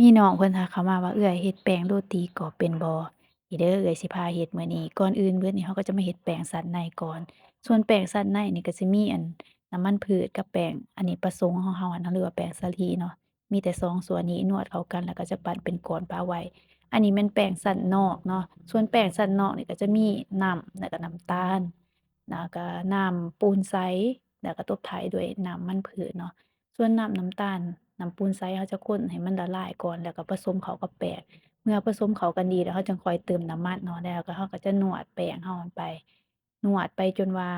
ມີນ້ອງເພິ່ນທັກເຂົ້າມາວ່າ ເອື້ອຍເຮັດແປ້ງໂຣຕີກອບເປັນບໍ່? ນີ້ເດີ ເອື້ອຍຊິພາເຮັດມື້ນີ້. ກ່ອນອື່ນເບີດນີ້ ເຮົາກໍຈະມາເຮັດແປ້ງຊັ້ນໃນກ່ອນ. ສ່ວນແປ້ງຊັ້ນໃນນີ້ກໍຈະມີອັນນ້ຳມັນພືດກັບແປ້ງອັນນີ້ປະສົງຂອງເຮົາຫັ້ນເນາະ ຫຼືວ່າແປ້ງສາລີເນາະ. ມີແຕ່ສອງສ່ວນນີ້ນວດເຂົ້າກັນ ແລ້ວກໍຈະປັ້ນເປັນກ້ອນປະໄວ້. ອັນນີ້ແມ່ນແປ້ງຊັ້ນນອກເນາະ. ສ່ວນແປ້ງຊັ້ນນອກນີ້ກໍຈະມີນ້ຳ ແລ້ວກໍນ້ຳຕານ ແລ້ວກໍນ້ຳປູນໃສ ແລ້ວກໍຕົບທ້າຍດ້ວຍນ້ຳມັນພືດເນາະ. ສ່ວນນ້ຳ ນ້ຳຕານ ນ້ຳປູນໃສ ເຮົາຈະຄົນໃຫ້ມັນລະລາຍກ່ອນ ແລ້ວກໍປະສົມເຂົ້າກັບແປ້ງ. ເມື່ອປະສົມເຂົ້າກັນດີແລ້ວ ເຮົາຈຶ່ງຄ່ອຍເຕີມນ້ຳມັນເນາະ. ແລ້ວກໍເຮົາກໍຈະນວດແປ້ງເຮົາຫັ້ນໄປ ນວດໄປຈົນວ່າ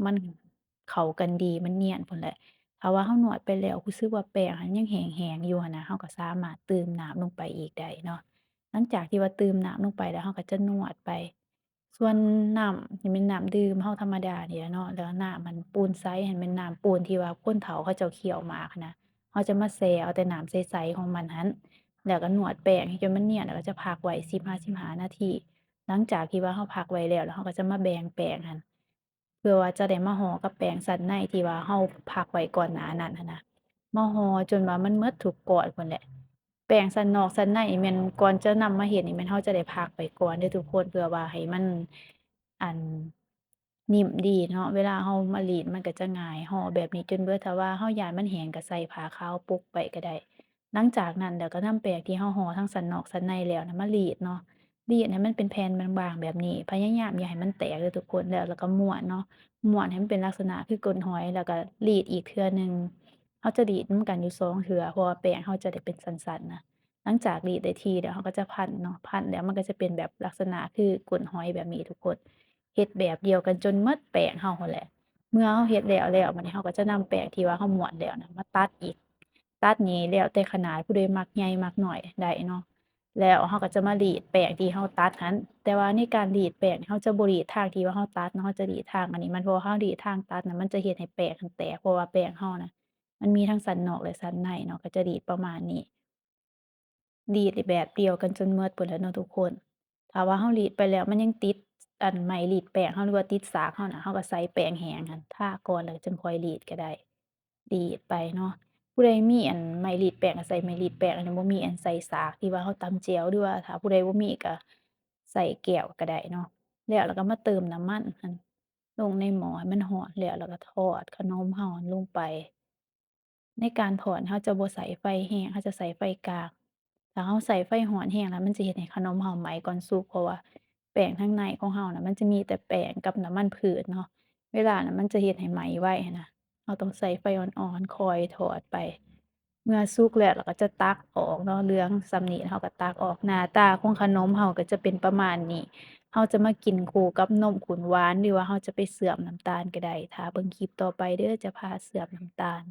ມັນເຂົ້າກັນດີ ມັນນຽນພຸ້ນແຫຼະ. ຖ້າວ່າເຮົານວດໄປແລ້ວ ຮູ້ສຶກວ່າແປ້ງຫັ້ນຍັງແຫ້ງໆຢູ່ຫັ້ນນະ ເຮົາກໍສາມາດຕື່ມນ້ຳລົງໄປອີກໄດ້ເນາະ. ຫຼັງຈາກທີ່ວ່າຕື່ມນ້ຳລົງໄປແລ້ວ ເຮົາກໍຈະນວດໄປ. ສ່ວນນ້ຳນີ້ແມ່ນນ້ຳດື່ມເຮົາທຳມະດານີ້ແຫຼະເນາະ, ແລ້ວນ້ຳອັນປູນໃສຫັ້ນແມ່ນນ້ຳປູນທີ່ວ່າຄົນເຖົ້າເຂົາເຈົ້າຄ້ຽວໝາກຫັ້ນນະ, ເຮົາຈະມາແຊ່ເອົາແຕ່ນ້ຳໃສໆຂອງມັນຫັ້ນ ແລ້ວກໍນວດແປ້ງໃຫ້ຈົນມັນນຽນ ແລ້ວກໍຈະພັກໄວ້ສິບຫາສິບຫ້ານາທີ. ຫຼັງຈາກທີ່ວ່າເຮົາພັກໄວ້ແລ້ວ ແລ້ວເຮົາກໍຈະມາແບ່ງແປ້ງຫັ້ນ ເພື່ອວ່າຈະໄດ້ມາຫໍ່ກັບແປ້ງຊັ້ນໃນທີ່ວ່າເຮົາພັກໄວ້ກ່ອນໜ້ານັ້ນຫັ້ນນະ, ມາຫໍ່ຈົນວ່າມັນໝົດທຸກກ້ອນພຸ້ນແຫຼະ. ແປ້ງຊັ້ນນອກຊັ້ນໃນນີ້ແມ່ນກ່ອນຈະນຳມາເຮັດນີ້ແມ່ນເຮົາຈະໄດ້ພັກໄວ້ກ່ອນເດີ້ທຸກຄົນ ເພື່ອວ່າໃຫ້ມັນ ອັນ ນິ້ມດີເນາະ, ເວລາເຮົາມາລີດມັນກໍຈະງ່າຍ. ຫໍ່ແບບນີ້ຈົນເບິດ, ຖ້າວ່າເຮົາຢ້ານມັນແຫ້ງກໍໃສ່ຜ້າຂາວປົກໄວ້ກໍໄດ້. ຫຼັງຈາກນັ້ນແລ້ວກໍນຳແປ້ງທີ່ເຮົາຫໍ່ທັງຊັ້ນນອກຊັ້ນໃນແລ້ວນະມາລີດເນາະ, ລີດໃຫ້ມັນເປັນແຜ່ນບາງໆແບບນີ້, ພະຍາຍາມຢ່າໃຫ້ມັນແຕກເດີ້ທຸກຄົນ. ແລ້ວ ແລ້ວກໍມ້ວນເນາະ, ມ້ວນໃຫ້ມັນເປັນລັກສະນະຄືກົ້ນຫອຍ ແລ້ວກໍລີດອີກເທື່ອໜຶ່ງ. ເຮົາຈະລີດນຳກັນຢູ່ສອງເທື່ອ ເພາະວ່າແປ້ງເຮົາຈະໄດ້ເປັນຊັ້ນໆນະ. ຫຼັງຈາກລີດໄດ້ທີ່ແລ້ວ ເຮົາກໍຈະພັນເນາະ, ພັນແລ້ວມັນກໍຈະເປັນແບບລັກສະນະຄືກົ້ນຫອຍແບບນີ້ທຸກຄົນ. ເຮັດແບບດຽວກັນຈົນໝົດແປ້ງເຮົາຫັ້ນແຫຼະ. ເມື່ອເຮົາເຮັດແລ້ວແລ້ວ ບາດນີ້ເຮົາກໍຈະນຳແປ້ງທີ່ວ່າເຮົາມ້ວນແລ້ວນະມາຕັດອີກ. ຕັດນີ້ແລ້ວແຕ່ຂະໜາດ, ຜູ້ໃດມັກໃຫຍ່ມັກນ້ອຍໄດ້ເນາະ. ແລ້ວເຮົາກໍຈະມາລີດແປ້ງທີ່ເຮົາຕັດຫັ້ນ, ແຕ່ວ່າໃນການລີດແປ້ງ ເຮົາຈະບໍ່ລີດທາງທີ່ວ່າເຮົາຕັດເນາະ, ເຮົາຈະລີດທາງອັນນີ້ມັນ, ເພາະວ່າເຮົາລີດທາງຕັດນະ ມັນຈະເຮັດໃຫ້ແປ້ງຫັ້ນແຕກ, ເພາະວ່າແປ້ງເຮົານະ ມັນມີທັງຊັ້ນນອກ ແລະ ຊັ້ນໃນເນາະ, ກໍຈະລີດປະມານນີ້. ລີດແບບດຽວກັນຈົນໝົດພຸ້ນແຫຼະເນາະທຸກຄົນ. ຖ້າວ່າເຮົາລີດໄປແລ້ວມັນຍັງຕິດອັນໄມ້ລີດແປ້ງເຮົາ ຫຼືວ່າຕິດສາກເຮົານະ, ເຮົາກໍໃສ່ແປ້ງແຫ້ງຫັ້ນທາກ່ອນ ແລ້ວຈຶ່ງຄ່ອຍລີດກໍໄດ້. ລີດໄປເນາະ, ຜູ້ໃດມີອັນໄມ້ລີດແປ້ງກໍໃສ່ໄມ້ລີດແປ້ງ, ອັນໃດບໍ່ມີອັນໃສ່ສາກທີ່ວ່າເຮົາຕຳແຈ່ວ ຫຼືວ່າຖ້າຜູ້ໃດບໍ່ມີກໍໃສ່ແກ້ວກໍໄດ້ເນາະ. ແລ້ວ ແລ້ວກໍມາເຕີມນ້ຳມັນຫັ້ນລົງໃນໝໍ້ໃຫ້ມັນຮ້ອນແລ້ວ ແລ້ວກໍທອດຂະໜົມເຮົາຫັ້ນລົງໄປ. ໃນການທອດເຮົາຈະບໍ່ໃຊ້ໄຟແຮງ, ເຮົາຈະໃຊ້ໄຟກາງ. ຖ້າເຮົາໃຊ້ໄຟຮ້ອນແຮງແລ້ວ ມັນຈະເຮັດໃຫ້ຂະໜົມເຮົາໄໝ້ກ່ອນສຸກ, ເພາະວ່າແປ້ງທາງໃນຂອງເຮົານະ ມັນຈະມີແຕ່ແປ້ງກັບນ້ຳມັນພືດເນາະ, ເວລານັ້ນມັນຈະເຮັດໃຫ້ໄໝ້ໄວຫັ້ນນະ. ເຮົາຕ້ອງໃຊ້ໄຟອ່ອນໆ ຄ່ອຍທອດໄປ. ເມື່ອສຸກແລ້ວ ເຮົາກໍຈະຕັກອອກເນາະ, ເຫຼືອງສ່ຳນີ້ເຮົາກໍຕັກອອກ. ໜ້າຕາຂອງຂະໜົມເຮົາກໍຈະເປັນປະມານນີ້. ເຮົາຈະມາກິນຄູ່ກັບນົມຂຸ້ນຫວານ ຫຼືວ່າເຮົາຈະໄປເຊື່ອມນ້ຳຕານກໍໄດ້. ຖ້າເບິ່ງຄລິບຕໍ່ໄປເດີ້, ຈະພາເຊື່ອມນ້ຳຕານ.